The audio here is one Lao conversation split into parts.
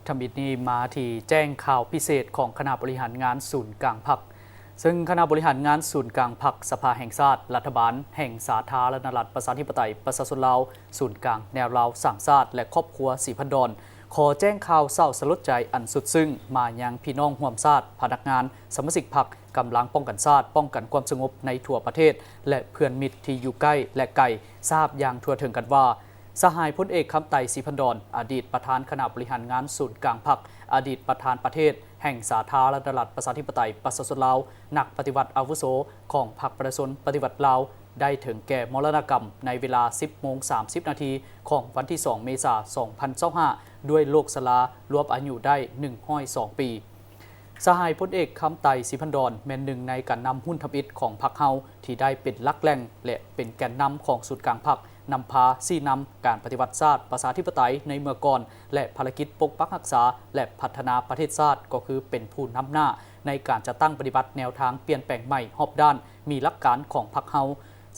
ທຳອິດນີ້ມາທີ່ແຈ້ງຂ່າວພິເສດຂອງຄະນະບໍລິຫານງານສູນກາງພັກ ເຊິ່ງຄະນະບໍລິຫານງານສູນກາງພັກ ສະພາແຫ່ງຊາດ, ລັດຖະບານແຫ່ງສາທາລະນະລັດ ປະຊາທິປະໄຕ ປະຊາຊົນລາວ, ສູນກາງແນວລາວສ້າງຊາດ ແລະ ຄອບຄົວສີພັນດອນ ຂໍແຈ້ງຂ່າວເສົ້າສະຫຼົດໃຈອັນສຸດຊຶ້ງມາຍັງພີ່ນ້ອງຮ່ວມຊາດ, ພະນັກງານ, ສະມາຊິກພັກ, ກຳລັງປ້ອງກັນຊາດ, ປ້ອງກັນຄວາມສະຫງົບໃນທົ່ວປະເທດ ແລະ ເພື່ອນມິດທີ່ຢູ່ໃກ້ ແລະ ໄກ ຊາບຢ່າງທົ່ວເຖິງກັນວ່າ ສະຫາຍພົນເອກ ຄຳໄຕ ສີພັນດອນ ອະດີດປະທານຄະນະບໍລິຫານງານສູນກາງພັກ, ອະດີດປະທານປະເທດແຫ່ງສາທາລະນະລັດ ປະຊາທິປະໄຕ ປະຊາຊົນລາວ, ນັກປະຕິວັດອາວຸໂສຂອງພັກປະຊາຊົນປະຕິວັດລາວ ໄດ້ເຖິງແກ່ມໍລະນະກຳໃນເວລາ ສິບໂມງ ສາມສິບນາທີ ຂອງວັນທີ ສອງ ເມສາ ສອງພັນຊາວຫ້າ ດ້ວຍໂລກຊະລາ ລວມອາຍຸໄດ້ ໜຶ່ງຮ້ອຍສອງປີ. ສະຫາຍພົນເອກ ຄຳໄຕ ສີພັນດອນ ແມ່ນໜຶ່ງໃນການນຳຮຸ່ນທຳອິດຂອງພັກເຮົາ ທີ່ໄດ້ເປັນຫຼັກແຫຼ່ງ ແລະ ເປັນແກນນຳຂອງສູນກາງພັກ ນຳພາຊີ້ນຳການປະຕິວັດຊາດປະຊາທິປະໄຕໃນເມື່ອກ່ອນ ແລະ ພາລະກິດປົກປັກຮັກສາ ແລະ ພັດທະນາປະເທດຊາດ ກໍຄືເປັນຜູ້ນຳໜ້າໃນການຈັດຕັ້ງປະຕິບັດແນວທາງປ່ຽນແປງໃໝ່ຮອບດ້ານ ມີຫຼັກການຂອງພັກເຮົາ.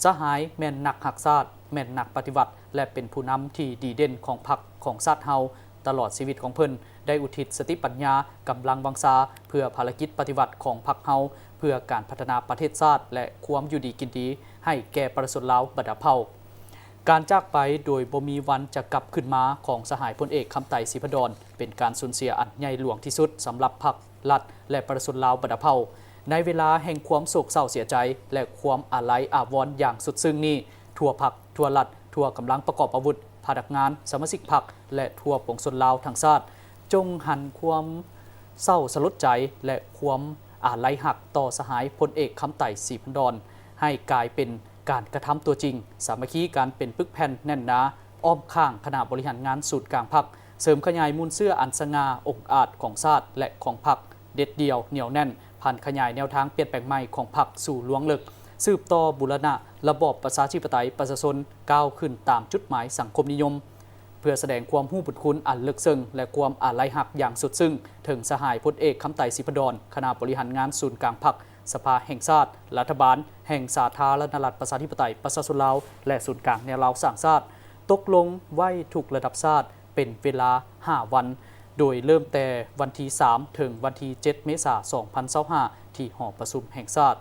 ສະຫາຍແມ່ນນັກຮັກຊາດ, ແມ່ນນັກປະຕິວັດ ແລະ ເປັນຜູ້ນຳທີ່ດີເດັ່ນຂອງພັກຂອງຊາດເຮົາ. ຕະຫຼອດຊີວິດຂອງເພິ່ນໄດ້ອຸທິດສະຕິປັນຍາ, ກຳລັງວັງຊາ ເພື່ອພາລະກິດປະຕິວັດຂອງພັກເຮົາ, ເພື່ອການພັດທະນາປະເທດຊາດ ແລະ ຄວາມຢູ່ດີກິນດີໃຫ້ແກ່ປະຊາຊົນລາວບັນດາເຜົ່າ. ການຈາກໄປໂດຍບໍ່ມີວັນຈະກັບຄືນມາຂອງສະຫາຍພົນເອກ ຄຳໄຕ ສີພັນດອນ ເປັນການສູນເສຍອັນໃຫຍ່ຫຼວງທີ່ສຸດສຳລັບພັກ, ລັດ ແລະ ປະຊາຊົນລາວບັນດາເຜົ່າ. ໃນເວລາແຫ່ງຄວາມໂສກເສົ້າເສຍໃຈ ແລະ ຄວາມອາໄລອາວອນຢ່າງສຸດຊຶ້ງນີ້, ທົ່ວພັກ, ທົ່ວລັດ, ທົ່ວກຳລັງປະກອບອາວຸດ, ພະນັກງານ, ສະມາຊິກພັກ ແລະ ທົ່ວປວງຊົນລາວທັງຊາດ ຈົ່ງຫັນຄວາມເສົ້າສະຫຼົດໃຈ ແລະ ຄວາມອາໄລຮັກຕໍ່ສະຫາຍພົນເອກ ຄຳໄຕ ສີພັນດອນ ໃຫ້ກາຍເປັນການກະທຳຕົວຈິງ, ສາມັກຄີກັນເປັນປຶກແຜ່ນແໜ້ນໜາ ອ້ອມຂ້າງຄະນະບໍລິຫານງານສູນກາງພັກ, ເສີມຂະຫຍາຍມູນເຊື້ອອັນສະຫງ່າອົງອາດຂອງຊາດ ແລະ ຂອງພັກ ເດັດດ່ຽວໜຽວແໜ້ນ, ຜັນຂະຫຍາຍແນວທາງປ່ຽນແປງໃໝ່ຂອງພັກສູ່ລວງເລິກ, ສືບຕໍ່ບູລະນະລະບອບປະຊາທິປະໄຕປະຊາຊົນກ້າວຂຶ້ນຕາມຈຸດໝາຍສັງຄົມນິຍົມ. ເພື່ອສະແດງຄວາມຮູ້ບຸນຄຸນອັນເລິກເຊິ່ງ ແລະ ຄວາມອາໄລຮັກຢ່າງສຸດຊຶ້ງເຖິງສະຫາຍພົນເອກ ຄຳໄຕ ສີພັນດອນ, ຄະນະບໍລິຫານງານສູນກາງພັກ, ສະພາແຫ່ງຊາດ, ລັດຖະບານແຫ່ງສາທາລະນະລັດ ປະຊາທິປະໄຕ ປະຊາຊົນລາວ ແລະ ສູນກາງແນວລາວສ້າງຊາດ ຕົກລົງໄວ້ທຸກລະດັບຊາດ ເປັນເວລາຫ້າວັນ, ໂດຍເລີ່ມແຕ່ວັນທີສາມ ເຖິງວັນທີເຈັດ ເມສາ ສອງພັນຊາວຫ້າ ທີ່ຫໍປະຊຸມແຫ່ງຊາດ.